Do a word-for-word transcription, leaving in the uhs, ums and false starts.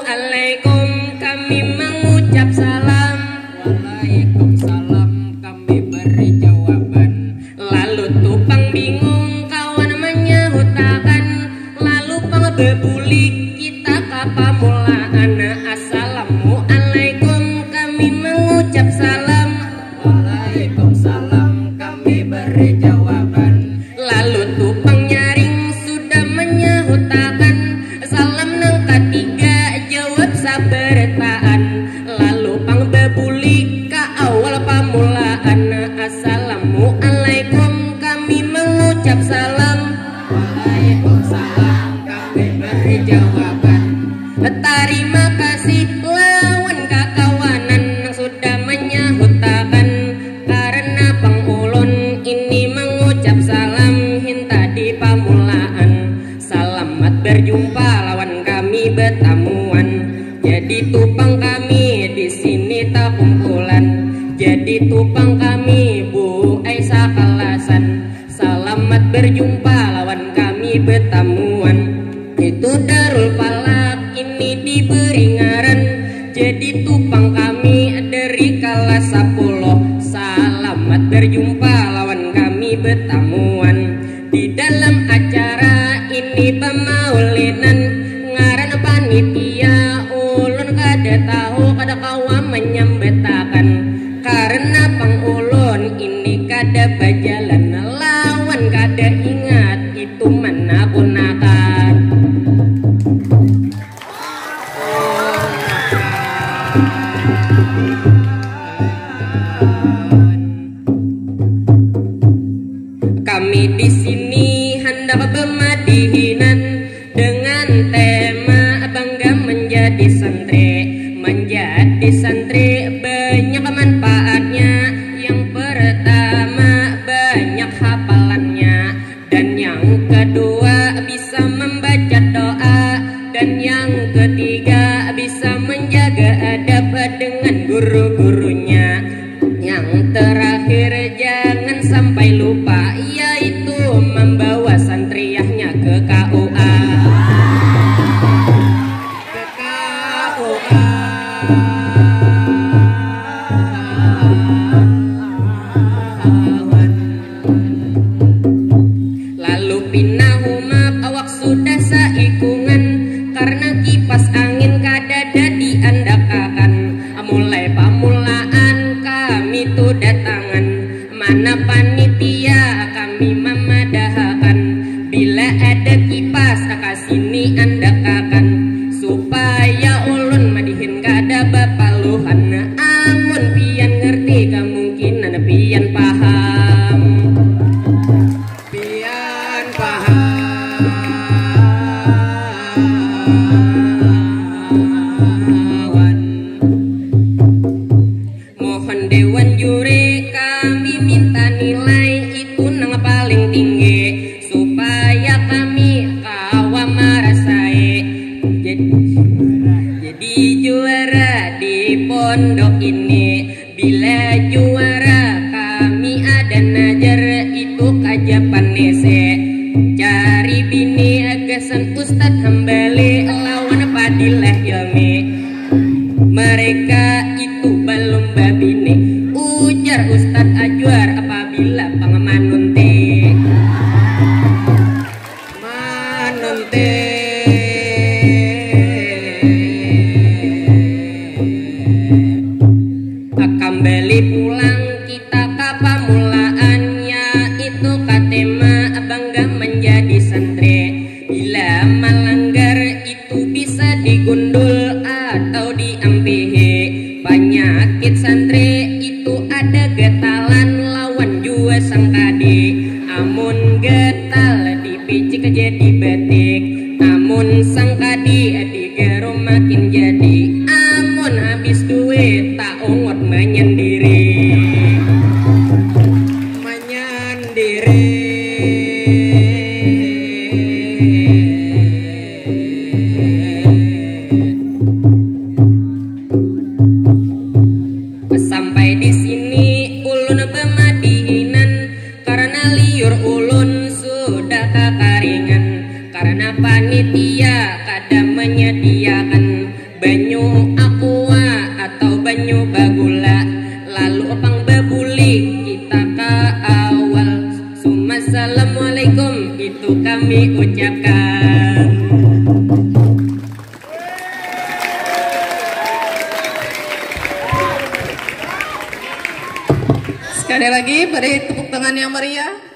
Assalamualaikum, kami mengucap salam. Waalaikumsalam, kami beri jawaban. Lalu tu pang bingung kawan manyahutakan. Lalu pang bebulik kita ka pamulaan. Assalamualaikum, kami mengucap salam. Waalaikumsalam, kami beri jawaban. Lalu tu pang nyaring sudah manyahutakan. Salam nang katiga jawab sabarataan. Lalu pang bebulik ka awal pamulaan. Assalamualaikum, kami mengucap salam. Waalaikumsalam, kami beri jawaban. Tarima kasih lawan kakawanan nang sudah manyahutakan. Karena pang ulun ini mengucap salam hintadi pamulaan. Salamat berjumpa lawan kami betamuan. Jadi tu pang kami di sini takumpulan. Jadi tu pang kami buai sakalasan. Salamat berjumpa lawan kami betamuan. Itu Darul Falak ini diberi ngaran. Jadi tu pang kami dari kalas sapuluh. Salamat berjumpa lawan kami betamuan. Di dalam acara ini bamaulinan, ngaran panitia ulun kada tahu, kada kawa manyambatakan. Karena pang ulun ini kada bajalan lawan kada ingat itu manakunakan. Kami di sini handak bamadihinan dengan tema bangga menjadi santri. Menjadi santri banyak manfaatnya. Yang pertama, banyak hafalannya. Dan yang kedua, bisa membaca doa. Dan yang ketiga, bisa menjaga adab dengan guru-gurunya. Yang terakhir, jangan sampai lupa, yaitu membawa santriahnya ke K U A. Ke K U A. Lalu pinahumap awak sudah saikungan, karena kipas angin kadada diandakakan. Mulai pamulaan kami tu datangan, mana panitia kami mamadahakan. Bila ada kipas ka sini andakakan, supaya ulun madihin kada bapaluhan. Amun pian ngerti, kemungkinan pian paham. Pian pahawan. Mohon dewan juri kami minta nilai itu nang paling tinggi, supaya kami kawa marasai. Jadi, jadi juara di pondok ini. Bila juara kami ada nazar itu kaja panese. Cari bini gasan Ustad Hambali lawan Fadilah Hilmi. Mereka itu balum babini, ujar Ustad Ajwar apabila pang manunti. Manunti. Kambali pulang kita ka pamulaannya, itu ka tema bangga manjadi santri. Bila malanggar itu bisa digundul atau diampihi. Panyakit santri itu ada gatalan lawan jua sangkadi. Amun gatal di picik jadi batik, amun sangkadi digaru makin jadi, amun habis duit taungut manyandiri. Manyandiri. Sampai di sini ulun bamadihinan. Karena liur ulun sudah kakaringan, karena panitia kada menyediakan. Banyu aqua atau banyu bagula, lalu pang babuli kita ka awal. Summa assalamualaikum itu kami ucapkan. Sekali lagi beri tepuk tangan yang meriah.